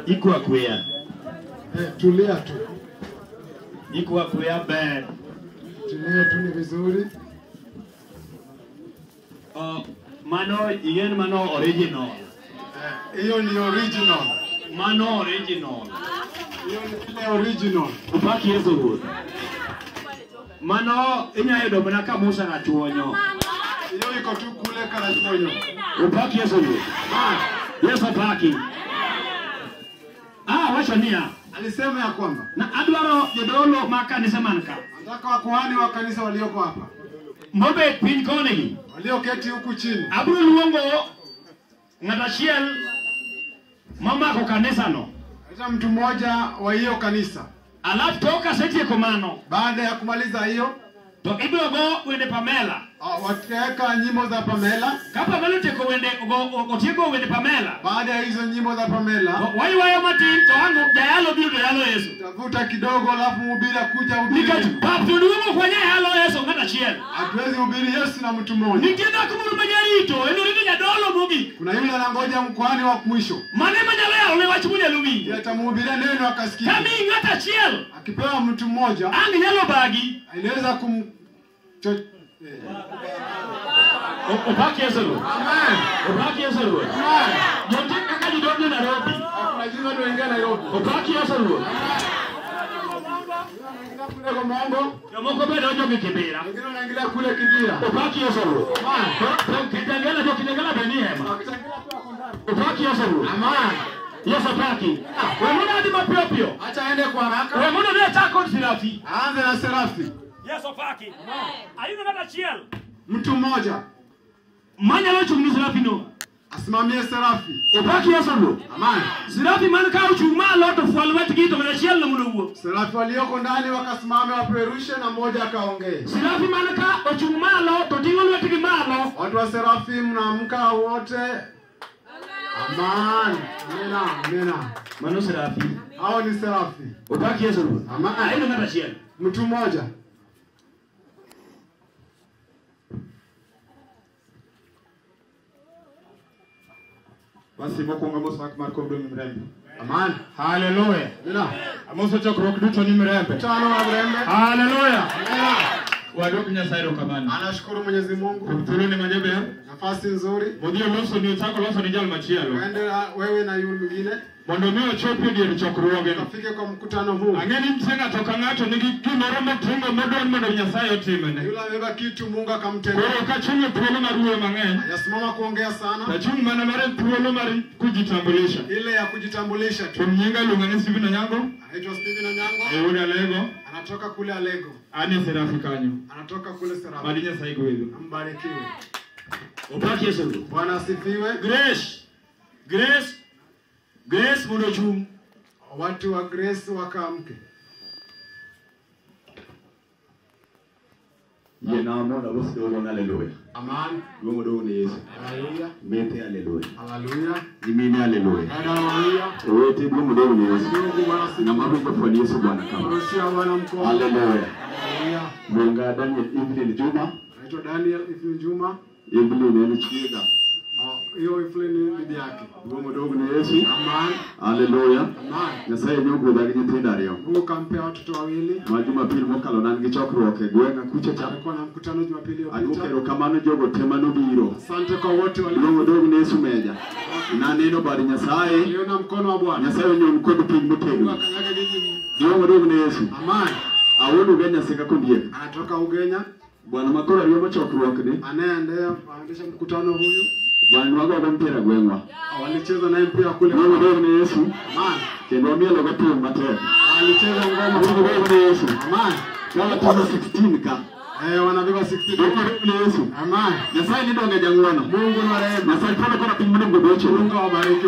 Iko akwea. Tulia tu. Iko akwea ben. Tulia tu ni vizuri. Mano igen mano original. Hiyo ni original. Mano original. Hiyo ni ile original. Upaki Yesu ruoth. Mano inyalo mana ka Musa ng'atuonyo. Hiyo iko tu kule Karachuonyo. Upaki Yesu ruoth. Yesu paki. Wacho niya. Alisema ya kwamba na adwaro jodolo ma kanisa man ka. Nataka wakuhani wa kanisa walioko hapa. Mobet piny koni. Walioketi huku chini. Abiro luongo ng'at achiel mamako kanisa no. Hata mtu mmoja wa hiyo kanisa. Alafu toka setieko mano. Baada ya kumaliza hiyo to ibiro go wende Pamela. Wataweka nyimbo za Pamela. Ka Pamela otieko wende otieko wende Pamela. Baada ya hizo nyimbo za Pamela, waywayo matin to ango jayalo biro to yalo Yesu. Tavuta kidogo alafu mhubiri kuja hubiri. Nikech pap to duogo kwa yalo Yesu ng'at achiel. Hatuwezi hubiri Yesu na mtu mmoja. Nitie dhako moro ma jarito, en orito jadolo mogik. Kuna yule anangoja mkuhani wa mwisho. Mane manyalo yalo ne wach munyalo winjo. Atamhubiria neno akasikia. Kami ng'at achiel akipewa mtu mmoja, ang nyalo bagi. Inaweza kum Opaki Yesu ruoth. Amen. Opaki Yesu ruoth. Amen. Jotik kaka ji donjo Nairobi. Kuna jinsi watu waingia Nairobi. Opaki Yesu ruoth. Kule Gomongo. Jomoko be donjo gi Kibera. Wengine wanaingilia kule Kibera. Opaki Yesu ruoth. Amen. Kitengela jo Kitengela be ni hema. Opaki Yesu ruoth. Amen. Yesu opaki. We mondo adhi mapiyo piyo. Acha aende kwa haraka. We mondo ne chak kod Serafi. Aanze na Serafi. Yesu opaki. Ayudo ng'at achiel. Mtu mmoja manyalo chung' ni Serafi no. Asimamie Serafi. Opaki Yesu ruoth. Amen. Serafi man ka ochung' malo to fwal lwetgi to ng'at achiel no mondo owuo. Serafi walioko ndani wakasimame wapeperushe na mmoja akaongee. Serafi man ka ochung' malo to ting'o lwetgi malo. Watu wa Serafi mnaamka wote. Amen. Amina, amina. Mano Serafi. Hao ni Serafi. Opaki Yesu ruoth. Amen. Ayudo ng'at achiel. Mtu mmoja. Basi mokwongo amos wach mar kod ni Mirembe. Amen. Haleluya. Amina. Amoso chokruok duto ni Mirembe. Mkutano wa Mirembe. Haleluya. Amina. Wadwoko Nyasaye erokamano. Anashukuru Mwenyezi Mungu. Kuom thuoloni majaber. Nafasi nzuri. Modhi oloso ni ochako loso ni jal machielo. Uende wewe na yule mwingine. Mondo mi ochopi e dier chokruogeni. Afike kwa mkutano huu. Ang'e ni nitie ng'ato ka ng'ato nigi gimoro moting'o modwaro mondo Nyasaye otimne. Yule amebeba kitu Mungu akamtendea. Koro ok achung' e thuolo mar wuoyo mang'eny. Hajasimama kuongea sana. Tachung' mana mar thuolo mar kujitambulisha. Ile ya kujitambulisha tu. Kuom nyinga iluonga ni Stephen Onyango. Anaitwa Stephen Onyango. E wuod Alego. Anatoka kule Alego. An e Serafi kanyo. Anatoka kule Serafi. Mad Nyasaye gwedhu. Ambarikiwe. Opak Yesu Ruoth. Bwana asifiwe. Grace. Grace. Grace mondo ochung'. Watu wa Grace wakaamke. Yiena mondo abos dolo haleluya. Amen. Luongo dong ne Yesu. Haleluya. Methe haleluya. Haleluya. Nyimine haleluya. Haleluya. Owete duong dong ne Yesu. Mungu Bwana asifiwe. Ng'ama winjo fweny Yesu Bwana kama. Rushia Bwana mkono. Haleluya. Haleluya. Luonga Daniel Evelyn Juma. Naitwa Daniel Evelyn Juma. Evelyn en chiega. Hiyo Evelyn ni bibi yake. Duong dong ne Yesu. Amen. Haleluya. Amen. Nyasaye ne ogwedha gi nyithindo ariyo. Mungu kampea watoto wawili. Ma Jumapil mokalo nan gi chokruok e gweng'a kucha cha. Alikuwa na mkutano Jumapili Aduoko iliyopita. erokamano jogo te manobiro. Asante kwa wote walio. Luongo dong ne Yesu meja. Naneno bad Nyasaye. Niliona mkono wa Bwana. Nyasaye onyon kod piny Mungu motegno. akanyage nyinyi. Luongo dong ne Yesu. Amen. Awuon Ugenya sika kondiek. Anatoka Ugenya. Bwana makoro riembo chokruokni. Anayeendea anaendesha mkutano huyu. Bwana wagogo mpira gweng'wa. Walicheza naye mpira kule. Luongo dong ne Yesu. Amen. Kendo wamielo go thum matek. Walicheza ngoma. Luongo dong ne Yesu. Amen. Ka watimo 16 ka. Wanabeba 16. Luongo dong ne Yesu. Amen. Nyasaye ni donge jang'wono. Mungu ni wa rehema. Nyasaye polo koro piny monego goche. Mungu awabariki.